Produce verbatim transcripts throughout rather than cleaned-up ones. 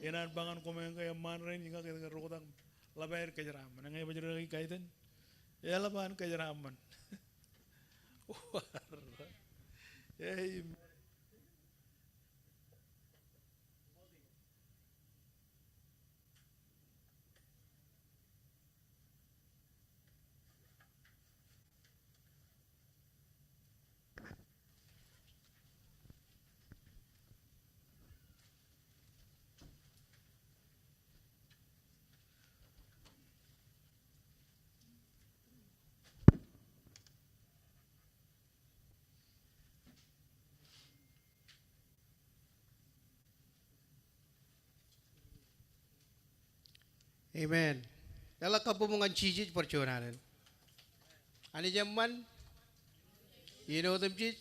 Ikōṇaan ba ñan koṃeañ ke eṃṃaan rainin ña ke, ke roktak ḷap aer kōjeraaṃṃan. Ñe baj ri-kaiten, eḷap an kōjeraaṃṃan. Amen. Amen. Eḷak kabbokbok ñan Jisōs bar juon alen. Anij eṃṃan, iien otemjej,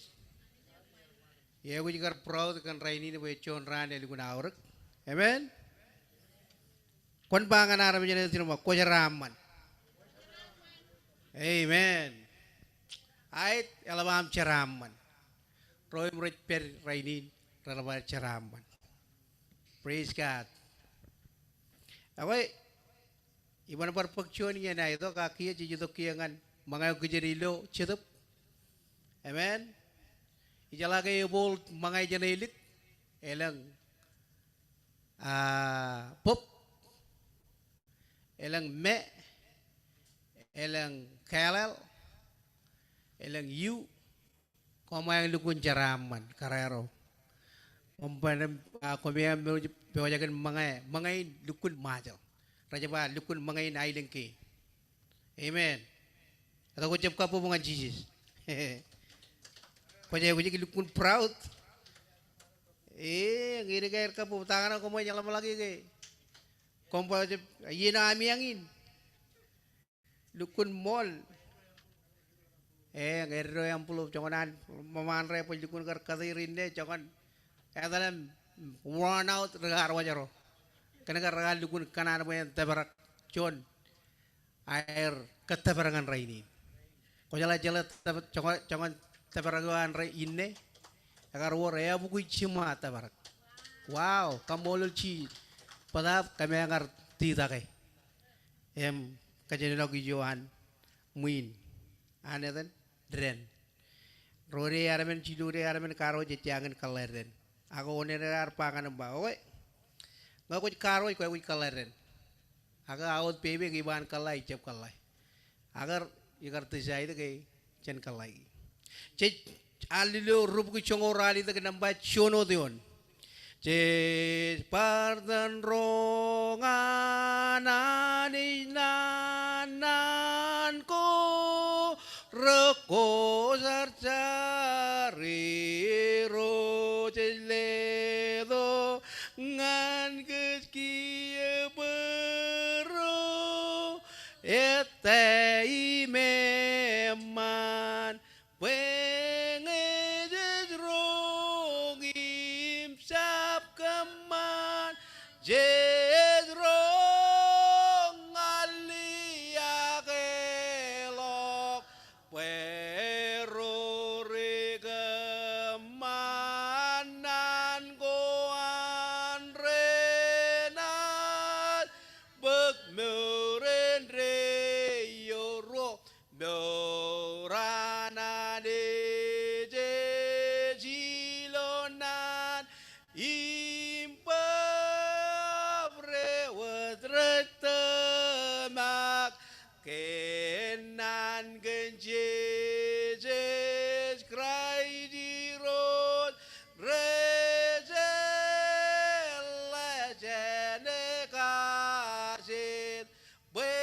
ekwōj kar proud kōn rainin bwe ej juon raan elukkuun aorōk. Amen. Kwōn ba ñan armej ṇe ej ṃōk, kwō jeraaṃṃan. Amen. Aet, eḷap aṃ jeraaṃṃan. Ro im rej pād rainin, reḷap aer jeraaṃṃan. Praise God. Ekwe, iban bar bōk juon iien aetok, ak kiiō jej itok kiiō ñan ṃōñā eo kijeer ilo Jetōb. Amen. Ijeḷā ke eboḷ ṃōñā jān ālik, elōñ, ah, bōb, elōñ me, elōñ kālel, elōñ iu, koṃeañ lukkuun jeraaṃṃan kōrā ro. Koṃ ba im, ah, koṃeañ ṃōj pojak in ṃōñā, ṃōñā in lukkuun Ṃajeḷ. Rej ba lukkuun ṃōñā in aelōñ kein. Amen. Eto kwō jab kabbokbok ñan Jisōs. Kwōj, kwōj lukkuun proud. E, ñe ri-kaer kabbokbok, ta kaṇe koṃij ḷōmṇak ie ke. Koṃ ba jab, iien ami añin. Lukkuun ṃool. E, ñe eddo envelope joñan an ṃōṃaan ro, bwe lukkuun kar kate er inne, joñan etal im worn out, rekaar wōjro. Kōnke rekar lukkuun kōṇaan bwe en tōprak juon aer kōttōpar ñan rainin. Kwō jeḷā, jeḷā tōp-, joñan, joñan tōprak eo an rainin, ekar wōr eabukwi jiṃa tōprak. Wow, kaṃṃoolol Jisōs. Bōtaab kōmeañ ar titake im kōjenolọk ijo an ṃwiin. An etan, dān. Ro dān, armej, jilu dān, armej karuo jej jañin kōḷḷā dān. Ak oṇeeṇ ear ba ñan im ba, okay. Ñe kwōj karuo, kwōj, kwōj kōḷḷā dān. Ak aō pepe ke iba an kōḷḷā, ij jab kōḷḷā. Ak ikar decide ke jen kōḷḷā. Jej allilo rubukwi joñoul ralitōk nōṃba juon wōt eoon. Jej bar itōn roñ an Anij naan, naan ko rekwojarjar Irooj ej letok ñan kōj kiiō bwe ro ettā im eṃṃan. Bwe ñe jej roñ im jab kōṃṃan, jej roñ ñan liaakḷọk. Bwe ro rikōṃṃan naan ko an renaaj bōk mour indeeo. Ro mour an Anij ej ilo naan im bōb ro wōt rej tōmak kōnnaan kōn Jisōs Kraist Irooj rej jeḷā jān kajet. Bwe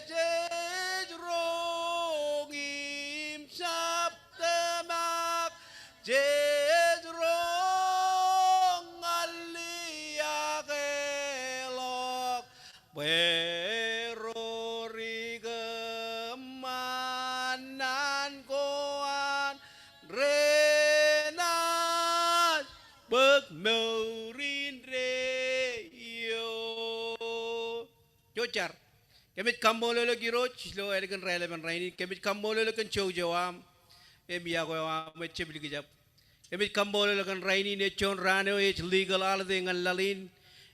jej roñ im jab tōmak, jej roñ ñan liaakḷọk. Bwe ro rikōṃṃan naan ko an renaaj bōk mour indeeo. Jar. Kōmij kaṃṃoolol eok Irooj ilo ālikin raelepen rainin. Kōmij kaṃṃoolol eok kōn jouj eo aṃ im iọkwe eo aṃ ejjab likjab. Kōmij kaṃṃoolol eok kōn rainin ej juon raan eo ej legal holiday ñan laḷ in.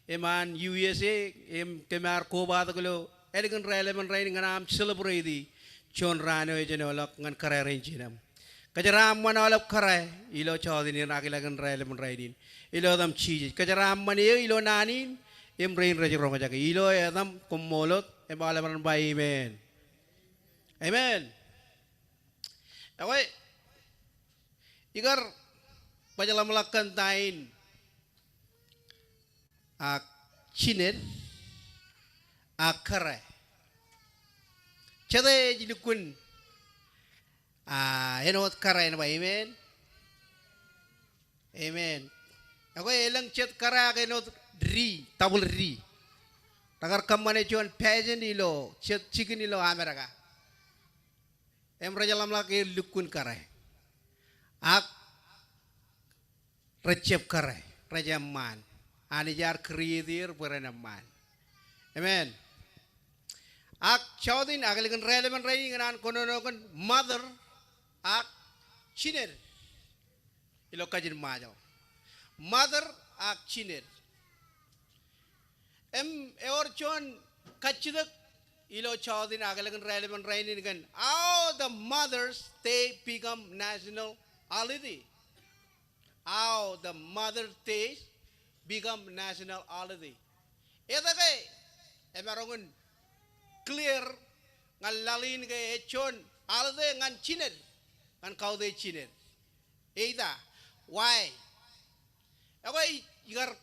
im an U S A, im kōm ar kobatok ilo ālikin raelepen rainin ñan aṃ celebrate juon raan eo ej āinwōt ñan kōrā rein jinem. Kōjeraaṃṃan aolep kōrā ilo jọteen in akilōk in raelepen rainin ilo etaṃ Jisōs. Kōjeraaṃṃan eō ilo naan in im rein rej roñjake. Ilo etaṃ, koṃṃool wōt, im aolep ren ba amen. Amen. Ekwe, ikar baj ḷōmṇak kōn ta in ak jined ak kōrā. Jete ej lukkuun, a, āinwōt kōrā, en ba amen? Amen. Ekwe, elōñ jet kōrā ak āinwōt D, double D. Rekar kōṃṃane juon pageant ilo jet jikin ilo America. Im rej ḷōmṇak er lukkuun kōrā. Ak rejjab kōrā, rej eṃṃaan. Anij ear create er bwe ren eṃṃaan. Amen. Ak jọteen, akilōk in raelepen rainin ñan an kōnono kōn mother ak jined ilo kajin Ṃajeḷ. Mother ak jined. Im ewōr juon kajjitōk ilo jọteen, akilōk in raelepen rainin kōn how the Mother's Day become national holiday. How the Mother's Day become national holiday. Etke emaroñ in clear ñan laḷ in ke ej juon holiday ñan jined, ñan kautiej jined? Eta, why? Ekwe, ikar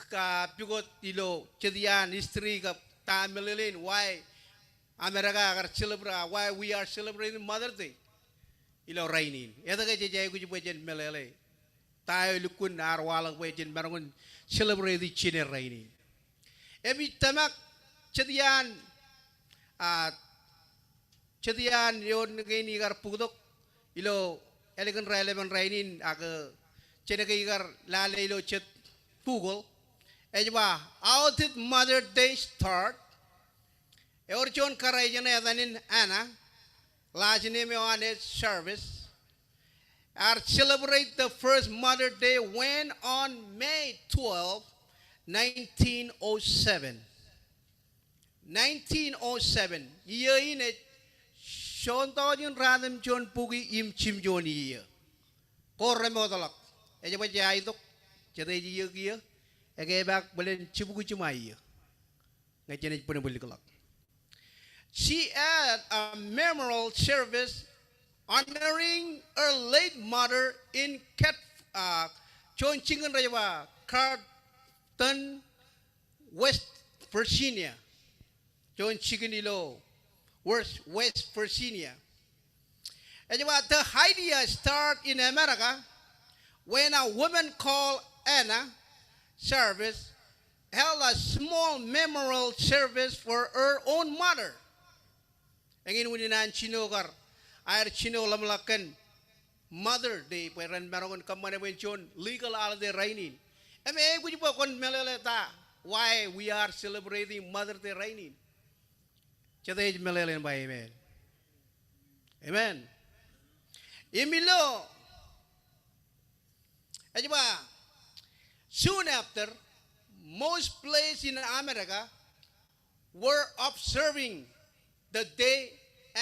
ka pukot ilo jet iaan history kab ta meḷeḷein why America ekar celebrate, why we are celebrating Mother's Day ilo rainin. Etke jej aikuj bwe jen meḷeḷe ta eo lukkuun ear waḷọk bwe jen maroñ in celebrate jined rainin? Im ij tōmak jet iaan, a, jet iaan eoon kein ikar bōktok ilo ālikin raelepen rainin ak, e, jān ke ikar lale ilo jet Google. Ej ba, how did Mother's Day start? Ewōr juon kōrā eo etan in Anna, last name eo an ej Jarvis. Ear celebrate the first Mother's Day when on May twelve, nineteen oh seven. Nineteen oh seven. Iiō in ej juon tọujin ratimjuon bukwi im jimjuon iiō. Ko remootḷọk. Ej baj aetok. Jete ej iiō kiiō? Ekepaak bōlen jibukwi jiṃa iiō ñe jenaaj bōnbōn likḷọk. She had a memorial service honoring her late mother in Cat-, uh, juon jikin rej ba Carlton, West Virginia. Juon jikin ilo West, West Virginia. Ej ba, the idea start in America when a woman called Anna Jarvis held a small memorial service for her own mother. Eñin unin an jino kar aer jino ḷōmṇak kōn Mother Day bwe ren maroñ in kōṃṃane bwe en juon legal holiday rainin. Im eaikuj bwe kwōn meḷeḷe ta why we are celebrating Mother Day rainin. Jete ej meḷeḷe en ba amen? Amen. Im ilo, ej ba, soon after, most place in America were observing the day,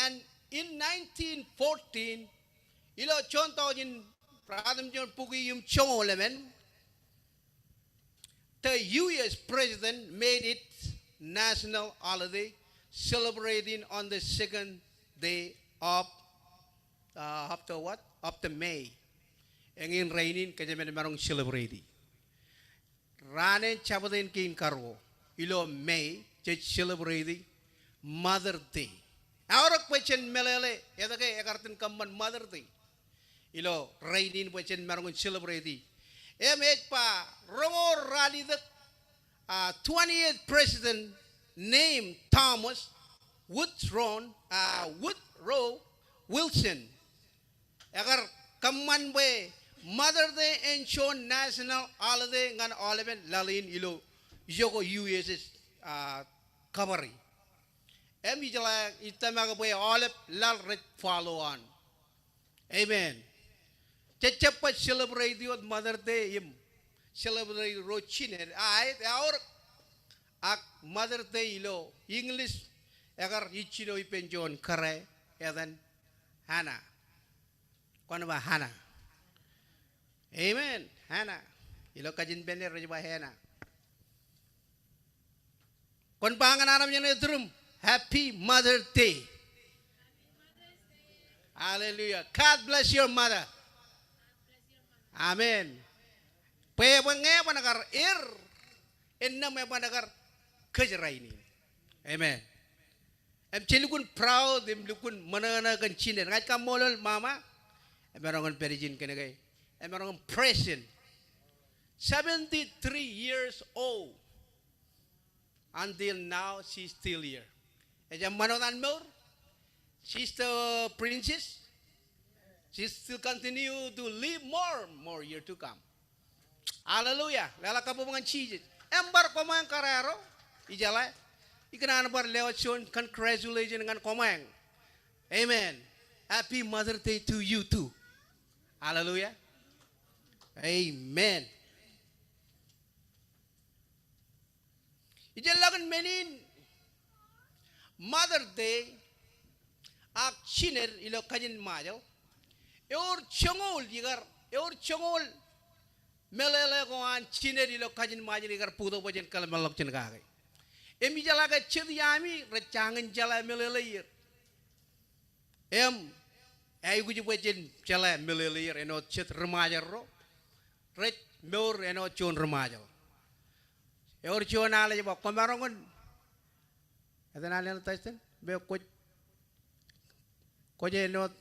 and in nineteen fourteen, ilo juon tọujin ratimjuon bukwi im joñoul emān, the U S president made it national holiday, celebrating on the second day of, uh, of the what? Of the May. Eñin rainin kōjeañ maroñ celebrate. Raan in Jabōt in kein karuo ilo May, jej celebrate Mother Day. Eaorōk bwe jen meḷeḷe etke ekar itōn kōṃṃan Mother Day ilo rainin bwe jen maroñ in celebrate. Im ej ba roñoul ralitōk, a, twentieth president named Thomas Woodrow, a, Woodrow Wilson. Ekar kōṃṃan bwe Mother Day en juon national holiday ñan aolepen laḷ in ilo ijoko U S, a, kabari. Im ijeḷā ij tōmak bwe aolep laḷ rej follow on. Amen. Jej jab baj celebrate wōt Mother Day im celebrate ro jined, a, aet, eaorōk. Ak Mother's Day ilo English, ekar ijjino ippān juon kōrā, etan Hannah. Kwōn ba Hannah. Amen. Hannah. Ilo kajin Pāne rej ba Hannah. Kwōn ba ñan armej eo ej turuṃ, Happy Mother's Day. Hallelujah. God bless your mother. Amen. Bwe, bwe ñe eban kar er, innām eban kar kōj rainin. Amen. Im jej lukkuun proud, im lukkuun ṃōṇōṇō kōn jined. Ña ij kaṃṃoolol mama, emaroñ in pād ijin kōnke emaroñ in present. Seventy-three years old. Until now, she's still here. Ej eṃṃan wōt an mour. She's the princess. She still continue to live more, more year to come. Hallelujah. Leḷọk kabbokbok ñan Jisōs. Im bar koṃeañ kōrā ro, ijeḷā, ikōṇaan bar lewōj juon congratulation ñan koṃeañ. Amen. Happy Mother's Day to you too. Hallelujah. Amen. Ijellọkin men in Mother's Day ak jined ilo kajin Ṃajeḷ, ewōr joñoul ikar, ewōr joñoul meḷeḷe ko an jined ilo kajin Ṃajeḷ ikar bōktok bwe jen kōḷmānḷọkjeṇ kake. Im ijeḷā ke jet iaami rej jañin jeḷā meḷeḷeier. Im aikuj bwe jen jeḷā meḷeḷeier, āinwōt jet ri-Ṃajeḷ ro rej mour āinwōt juon ri-Ṃajeḷ. Ewōr juon al ej ba, kwōmaroñ in, etan al eo, Tyson, bwe kwōj, kwōj āinwōt,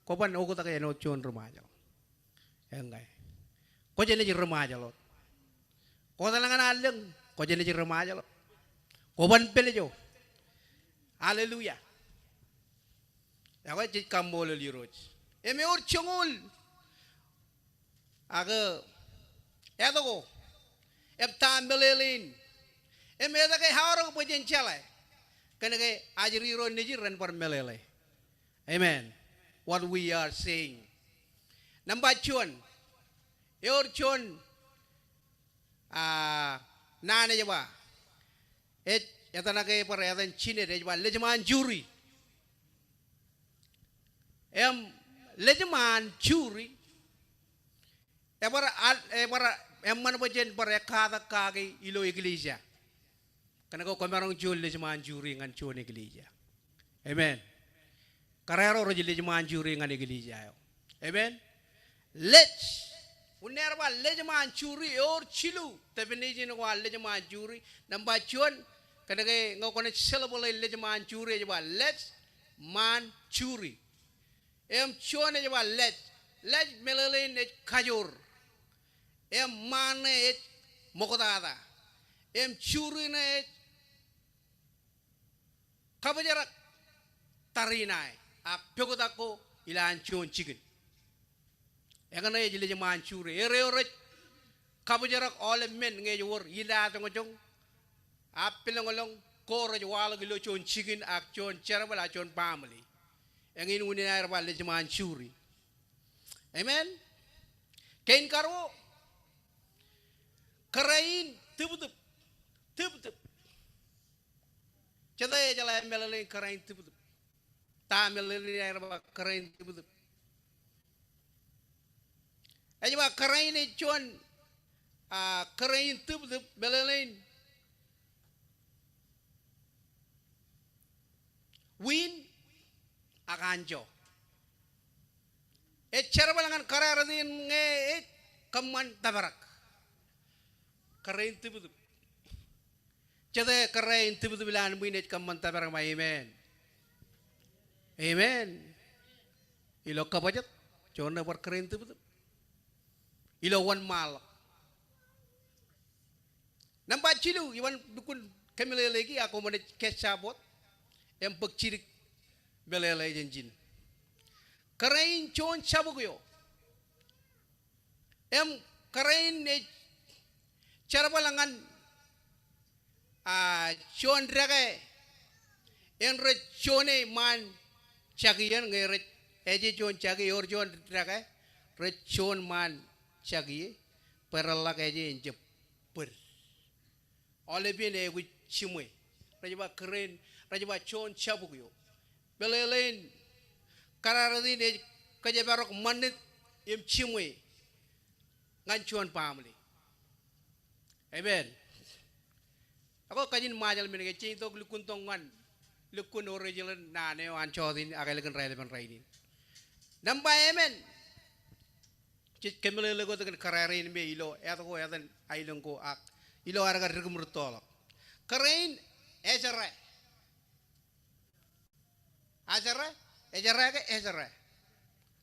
kwōban oktak āinwōt juon ri-Ṃajeḷ. Eññe kwōj naaj ri-Ṃajeḷ wōt. Kwō etal ñan allōñ, kwōj naaj ri-Ṃajeḷ wōt. Kwōban pād ijo. Hallelujah. Ekwe jej kaṃṃoolol Irooj. Im ewōr joñoul ak etko, im ta meḷeḷein, im etke eaorōk bwe jen jeḷā, kōnke ajri ro nejid ren bar meḷeḷe. Amen. What we are saying. Nōṃba juon, ewōr juon, a, naan ej ba, ej, etan eo ke bar etan jined, ej ba Lejṃaanjuri. Im Lejṃaanjuri, ebar al, ebar eṃṃan bwe jen bar ekkatak kaki ilo eklejia. Kōnke kwōmaroñ juon Lejṃaanjuri ñan juon eklejia. Amen. Kōrā ro rej Lejṃaanjuri ñan eklejia eo. Amen. Lej, unin aer ba Lejṃaanjuri, ewōr jilu definition ko an Lejṃaanjuri. Nōṃba juon, kōnke ñe kwōnaaj celebrate Lejṃaanjuri, ej ba Lejṃaanjuri. Im juon ej ba lej. Lej meḷeḷein ej kajoor. Im ṃaan ṇe ej ṃoktata. Im juri ṇe ej kabōjrak tariṇae, ak poktak ko ilowaan juon jikin. Eñṇe ej Lejṃaanjuri. Ereo rej kabōjrak aolep men ñe ej wōr ila joñjoñ, appeḷḷọk ko rej waḷọk ilo juon jikin ak juon jerbal ak juon baaṃle. Eñin unin aer ba Lejṃaanjuri. Amen. Kein karuo, kōrā in tūptūp. Tūptūp. Jete ejeḷā meḷeḷein kōrā in tūptūp? Ta meḷeḷein aer ba kōrā in tūptūp? Ej ba kōrā in ej juon, a, kōrā in tūptūp meḷeḷein wiin ak anjọ. Ej jerbal ñan kōrā rot in ñe ej kōṃṃan tōprak. Kōrā in tūptūp. Jete kōrā in tūptūp ilowaan ṃwiin ej kōṃṃan tōprak? Ṃae amen. Amen. Ilo kabōjāt, juon ṇe bar kōrā in tūptūp. Ilo wōnṃaanḷọk. Nōṃba jilu, iban lukkuun kōmeḷeḷeiki ak koṃ naaj kōjjab wōt im bōk jidik meḷeḷe jān ijin. Kōrā in juon jabōk eo. Im kōrā in ej jerbal ñan, a, juon dekā in rej juon ṃaan jaki in ñe rej eje juon jaki, ewōr juon dekā rej juon ṃaan jaki. bwe reḷak eje en jab bōd. Aolepān ekwōj jiṃwe. Rej ba kōrā in, rej ba juon jabōk eo. Meḷeḷein kōrā rein ej kōjparok ṃanit im jiṃwe ñan juon baaṃle. Amen. Ak kajin Ṃajeḷ men ke jej itok lukkuun tok ñan lukkuun original naan eo an jota in ak ālikin raelepen rainin. Nōṃba emān. Jej kōmeḷeḷe ko tok kōn kōrā rein me ilo etan ko, etan aelōñ ko ak ilo ad kar dik im rūttoḷọk. Kōrā in ejera. Ajera, ejera ke ejera?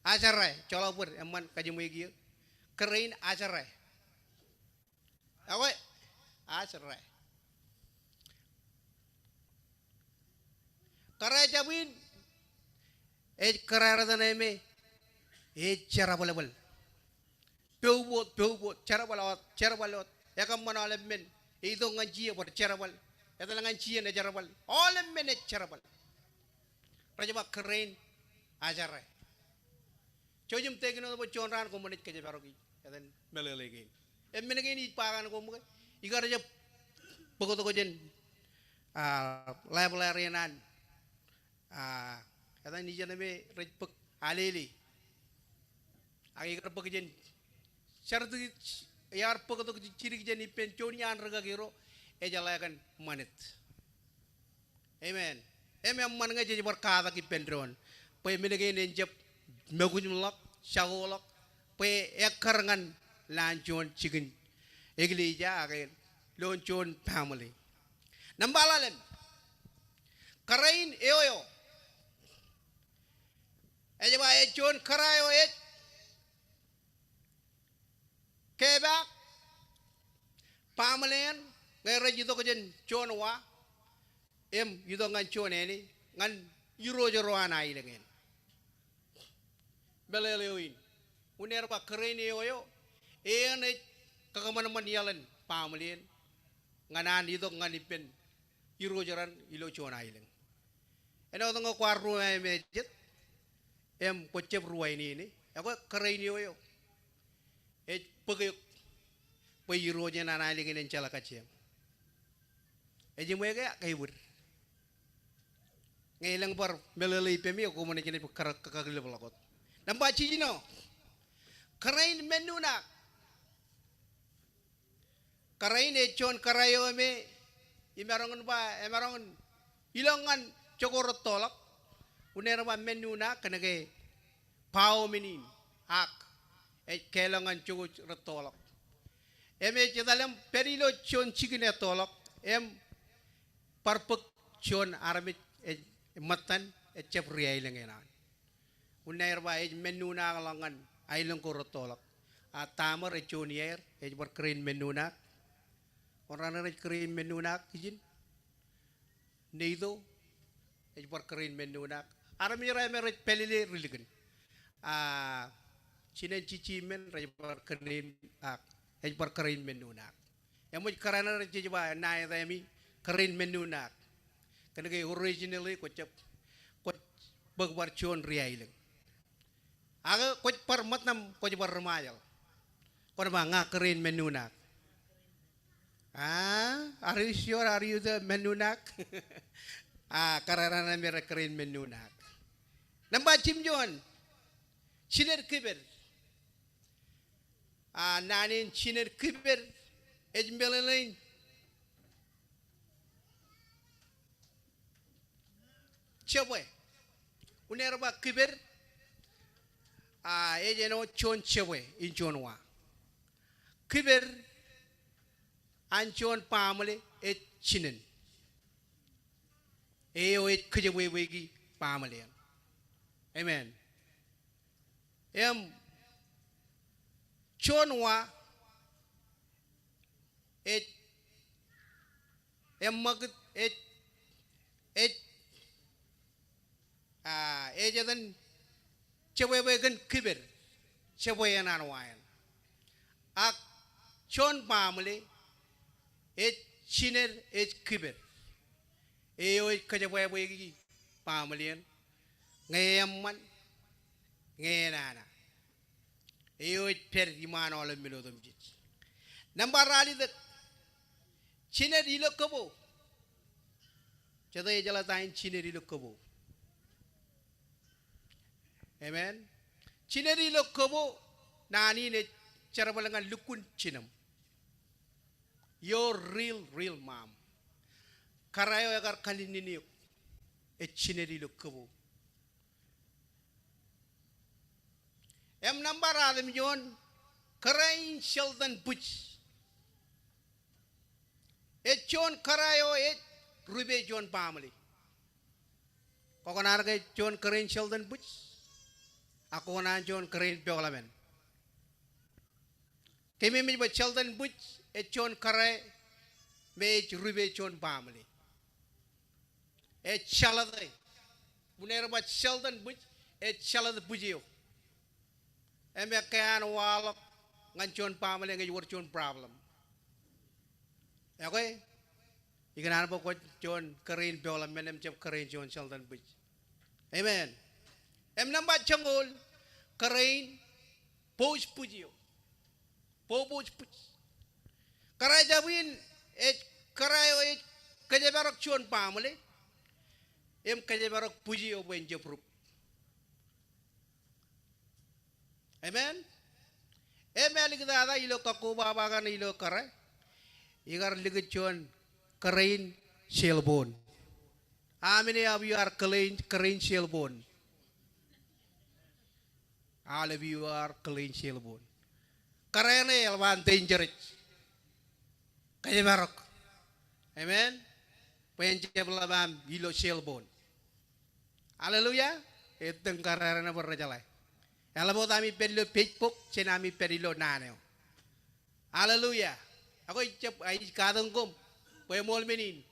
Ajera, joḷọk bōd, eṃṃan kajiṃwe kiiō. Kōrā in ajera. Ekwe, ajera. Kōrā jab in, ej kōrā rein me ej jerbal bōl. Poubot, poubot, jerbal wōt, jerbal wōt. Ekōṃṃan aolepān, eitok ñan jijet bar jerbal, etal ñan jijet ejerbal, aolepān ej jerbal. Rej ba kōrā in ajera. Jouj im take note bwe juon raan koṃ naaj kōjparok ij etan meḷeḷe kein. Im men kein ij ba kōn koṃ ke, ikar jab bōktok jān, ah, library eo an, ah, etan ijeṇ me rej bōk Alele. Ak ikar bōk jān, jar dik, ikar bōktok jidik jān ippān juon iaan rikaki ro, ejeḷā kōn ṃanit. Amen. Im eṃṃan ñe jej bar katak ippān doon. Bwe men kein en jab ṃōkuj im ḷọk, jako ḷọk, bwe ekkar ñan lowaan juon jikin eklejia ak lowaan juon family. Nōṃba ḷalem. Kōrā in eo eo. Ej ba ej juon kōrā eo ej kepaak baaṃle eṇ ñe rej itok jān juon wa im itok ñan juon āne ñan irooj ro an aelōñ eṇ. Meḷeḷe eo in. Unin aer ba kōrā in eo eo, eṇ ej kakōṃanṃan iaḷ in baaṃle eṇ ñan an itok ñan ippān irooj raṇ ilo juon aelōñ. Āinwōt ñe kwaar ruwamāeṃ jet im kwōjab ruwainene, ekwe kōrā in eo eo ej bōk eok bwe irooj eṇ an aelōñ eṇ en jeḷā kajjieṃ. Ejiṃwe ke ak ebōd? Ñe elōñ bar meḷeḷe ippemi, koṃ naaj naaj kar kakilōkḷọk wōt. Nōṃba jiljino. Kōrā in mennuṇaak. Kōrā in ej juon kōrā eo me imaroñ in ba, emaroñ in ilọk ñan jokwe rūttoḷọk. Unin aer ba mennuṇaak kōnke bao men in ak ej kālọk ñan jokwe rūttoḷọk. Im ej etal im pād ilo juon jikin ettoḷọk im bar bōk juon armej ej ṃōttan ejjab ri aelōñ eṇ an. Unin aer ba ej mennuṇaakḷọk ñan aelōñ ko rūttoḷọk. A Tamar ej juon iaer, ej bar kōrā in mennuṇaak. Kwōn raṇe rej kōrā in mennuṇaak ijin? Neito ej bar kōrā in mennuṇaak. Armej ro me rej pālele ri likin. A jinen jijji men rej bar kōrā in, ak ej bar kōrā in mennuṇaak. Eṃōj kōrā ṇe rej jej ba ṇa etaṃ im kōrā in mennuṇaak. Kōnke originally kwōjab, kwōj bōk bar juon ri aelōñ. Ak kwōj bar ṃōttan, kwōj bar ri Ṃajeḷ. Kwōn ba ña kōrā in mennuṇaak. Ah, are you sure? Are you the mennuṇaak? Ah, kōrā ṇe me rej kōrā in mennuṇaak. Nōṃba jimjuon. Jined kiped. A naan in jined kiped ej meḷeḷein jebwe. Unin aer ba kiped, a ej āinwōt juon jebwe in juon wa. Kiped an juon baaṃle ej jinen. Eo ej kōjebwebweiki baaṃle eṇ. Amen. Im juon wa ej, im ṃakūt ej, ej, a, ej etan jebwebwe kōn kiped, jebwe eṇ an wa eṇ. Ak juon baaṃle ej jined ej kiped. Eo ej kōjebwebweiki baaṃle eṇ, ñe eṃṃan, ñe enana. Eo ej pād iṃaan aolep men otemjej. Nōṃba ralitōk, jined ilo kōbo. Jete ejeḷā ta in jined ilo kōbo? Amen. Jined ilo kōbo, naan in ej jerbal ñan lukkuun jinōṃ. Your real, real mom. Kōrā eo ekar kallinnini eok, ej jined ilo kōbo. Im nōṃba ratimjuon, kōrā in Sheldon Bush. Ej juon kōrā eo ej rupe juon baaṃle. Kwōkōṇaan ke juon kōrā in Sheldon Bush? Ak kwōkōṇaan juon kōrā in poklepen? Kōmij ba Sheldon Bush ej juon kōrā me ej rupe juon baaṃle. Ej jeḷate. Bwe ren ba Sheldon Bush, ej jeḷate bwij eo. Im ekkā an waḷọk ñan juon baaṃle ñe ej wōr juon problem. Ekwe, ikōṇaan bwe kwōj juon kōrā in poklepen im jab kōrā in juon Sheldon Bush. Amen. Im nōṃba joñoul, kōrā in boss bwij eo. Boss bwij. Kōrā jab in ej kōrā eo ej kōjparok juon baaṃle im kōjparok bwij eo bwe en jab rup. Amen. Im āliktata ilo kakkobaba kaṇ ilo kōrā, ikar likūt juon kōrā in cellphone. How many of you are kōrā in, kōrā in cellphone? All of you are kōrā in cellphone. Kōrā ṇe eḷap an dangerous. Kōjparok. Amen. Bwe en jab ḷap aṃ ilo cellphone. Hallelujah. Ettōñ kōrā rein bar jeḷā. Eḷap wōt ami pād ilo Facebook, jān ami pād ilo naan eo. Hallelujah. Ak ij jab, ij katak koṃ bwe ṃool men in.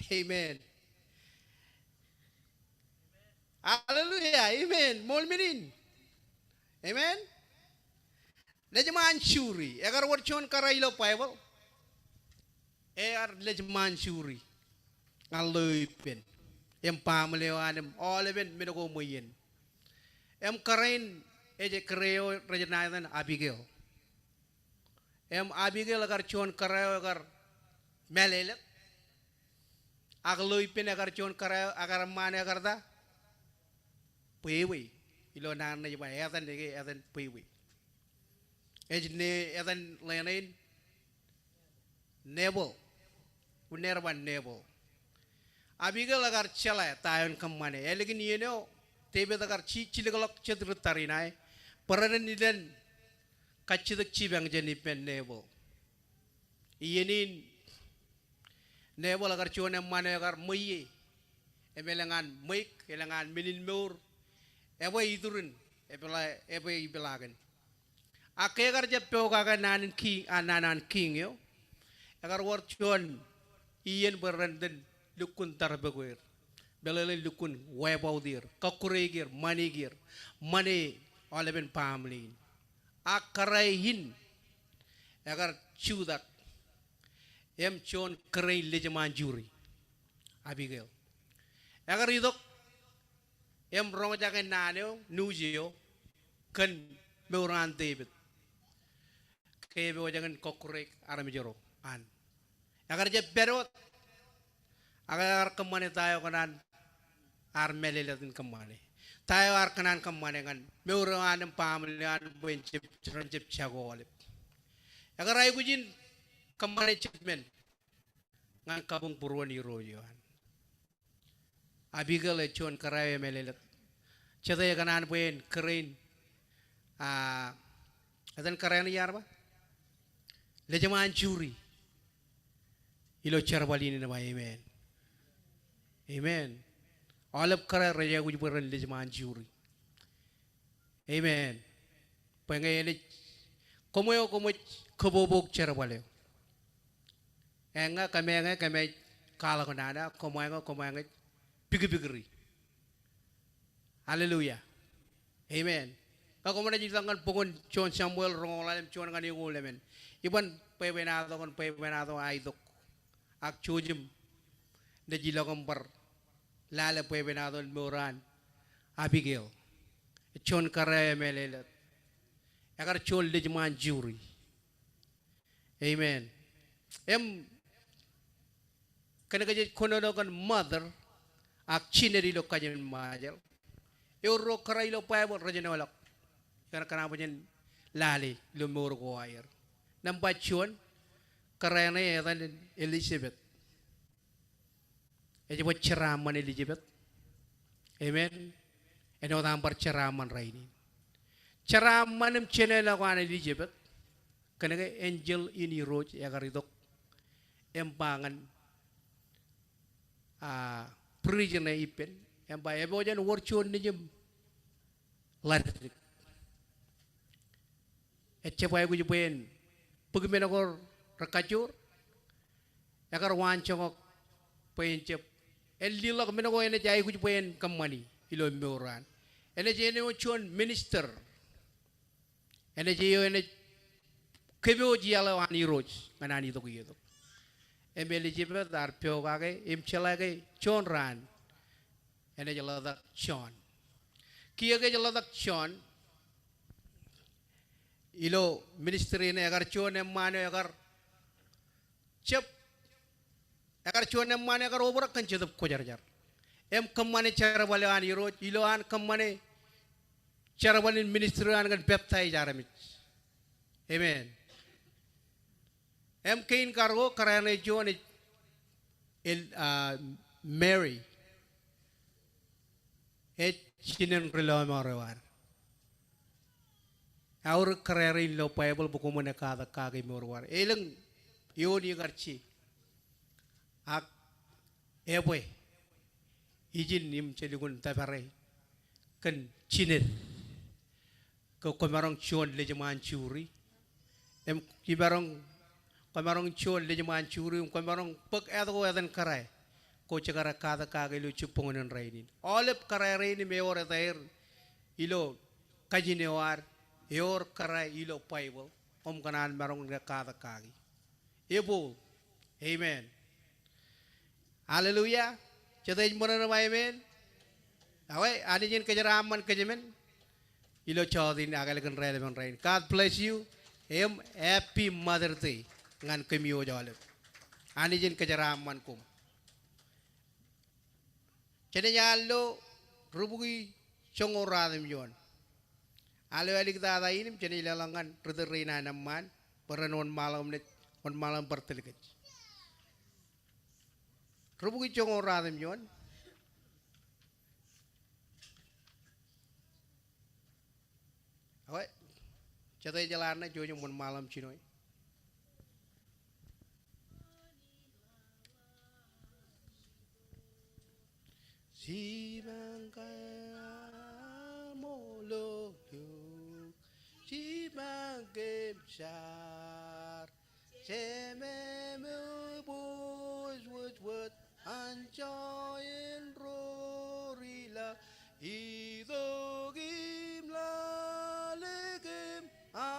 Amen. Hallelujah. Amen. Ṃool men in. Amen. Lejṃaan juri. Ekar wōr juon kōrā ilo Baibōḷ. Ekar lejṃaan juri ñan lo ippān im baaṃle eo an im aolepen men ko ṃweien. Im kōrā in ej kōrā eo rej ṇa etan Abigail. Im Abigail ekar juon kōrā eo ekar mālōtlōt. Ak lo ippān ekar juon kōrā eo ekar eṃṃaan ekar ta? Bwebwe. Ilo naan ṇe ej ba etan, eke etan bwebwe. Ej ne, etan ḷeeṇe in Nabal. Unin aer ba Nabal. Abigail ekar jeḷā ta eo en kōṃṃane. Ālikin iien eo Devid ekar ji-, jilkinḷọk jet ri tariṇae bwe ren ilen kajjitōk jipañ jān ippān Nabal. Iien in Nabal ekar juon eṃṃan eo ekar ṃweiie. Im elōñ an ṃweiuk, elōñ an men in mour. Ebwe iturin, ebwe, ebwe ipeḷaakin. Ak ke ekar jab pokake naan in kiiñ, a, naan an kiiñ eo, ekar wōr juon iien bwe ren itōn lukkuun tarbokweer. Meḷeḷein lukkuun wipe out er, kọkkure er, ṃanit er, ṃane aolepen baaṃle in. Ak kōrā in ekar jutak im juon kōrā in lejṃaan juri, Abigail. Ekar itok im roñjake naan eo, news eo, kōn mour an Devid. Ke epojak in kọkkure armej ro an. Ekar jab pād wōt. Ak ekar kōṃṃane ta eo kōṇaan ear mālōtlōt in kōṃṃane. Ta eo ear kōṇaan kōṃṃane ñan mour eo an im baaṃle eo an bwe en jab, ren jab jako aolep. Ekar aikuj in kōṃṃane judgment ñan kabuñbūruon irooj eo an. Abigail ej juon kōrā eo emālōtlōt. Jete ekōṇaan bwe en kōrā in, a, etan kōrā in iar ba? Lejṃaan juri. Ilo jerbal in en ba amen. Amen. Aolep kōrā rej aikuj bwe ren lejṃaan juri. Amen. Bwe ñe enaaj, koṃ eo koṃij kōbōbōk jerbal eo. Eññā kōmeñe kōmij kwaḷọk naan eo, koṃeñe kōmeñe pikipikri. Hallelujah. Amen. Ñe koṃ naaj ilọk ñan bok in juon Samuel roñoul ḷalem juon ñan eñoul emān. Iban bwebwenato kōn bwebwenato aitok. Ak jouj im naaj ilọk im bar lale bwebwenato in mour an Abigail. Juon kōrā eo emālōtlōt. ekar juon lejṃaan juri. Amen. Im kōnke jej kōnono kōn mother ak jined ilo kajin Ṃajeḷ, eor ro kōrā ilo Baibōḷ rej jinoḷọk. Ikōṇaan bwe jen lale ilo mour ko aer. Nōṃba juon, kōrā ṇe etan Elizabeth. Ej bwe jeraaṃṃan Elizabeth. Amen. Āinwōt aṃ bar jeraaṃṃan rainin. Jeraaṃṃan im jinoḷọk an Elizabeth, kōnke enjeḷ in Irooj ekar itok im ba ñan, a, virgin ṇe ippān, im ba, epojak wōr juon nejiṃ ḷaddik. Ejjab aikuj bwe en bōk men ko rekajoor. Ekar waanjoñak bwe en jab, en leḷọk men ko enaaj aikuj bwe en kōṃṃani ilo mour eo an. Enaaj āinwōt juon minister. Enaaj eo enaaj kōpooj iaḷ eo an Irooj ñan an itok iiō tok. Im Elizabeth ear pokake im jeḷā ke juon raan enaaj ḷotak John. Kiiō ke ej ḷotak John, ilo ministry ṇe ekar juon eṃṃaan eo ekar jab, ekar juon eṃṃaan eo ekar obrak kōn Jetōb Kwōjarjar im kōṃṃane jerbal eo an Irooj ilo an kōṃṃane jerbal in ministry eo an kōn peptaij armej. Amen. Im kein karōk, kōrā ṇe juon ej, el, a, Mary. Ej jinen ri-lọmọọr eo ad. Eaorōk kōrā rein ilo Baibōḷ bwe koṃwin katak kaki mour ko ad. Elōñ eoon ikar je. Ak ebwe ijin im je lukkuun tōpare kōn jined ke kwōmaroñ juon lejṃaan juri. Im imaroñ, kwōmaroñ juon lejṃaan juri im kwōmaroñ bōk etke etan kōrā ko jekdọọn katak kake ilo jibboñōn in rainin. Aolep kōrā rein im ewōr etaer ilo kajin eo ad, ewōr kōrā ilo Baibōḷ, im kōṇaan maroñ ke katak kaki. Eboḷ. Amen. Hallelujah. Jete ej ṃōṇōṇō ba amen? Awe, Anij en kōjeraaṃṃan kōjmān ilo jota in ak ālikin raelepin rainin. God bless you. Im happy Mother's Day ñan kōm aolep. Anij en kōjeraaṃṃan koṃ. Jenaaj al ilo rubukwi joñoul ruatimjuon. Al eo āliktata in im jenaaj leḷọk ñan ri-tōl rein an eṃṃaan bwe ren wōnṃaanḷọk im naaj wōnṃaanḷọk im bar tiljek. Rubukwi joñoul ruatimjuon. Awe, jete ej jeḷā ṇe, jouj im wōnṃaanḷọk im jinoe. Jipañ kōm aṃ oloḷọk, jipañ kōm jar, jememej bōjwōj wōt anjọ en ro ri-lale, itok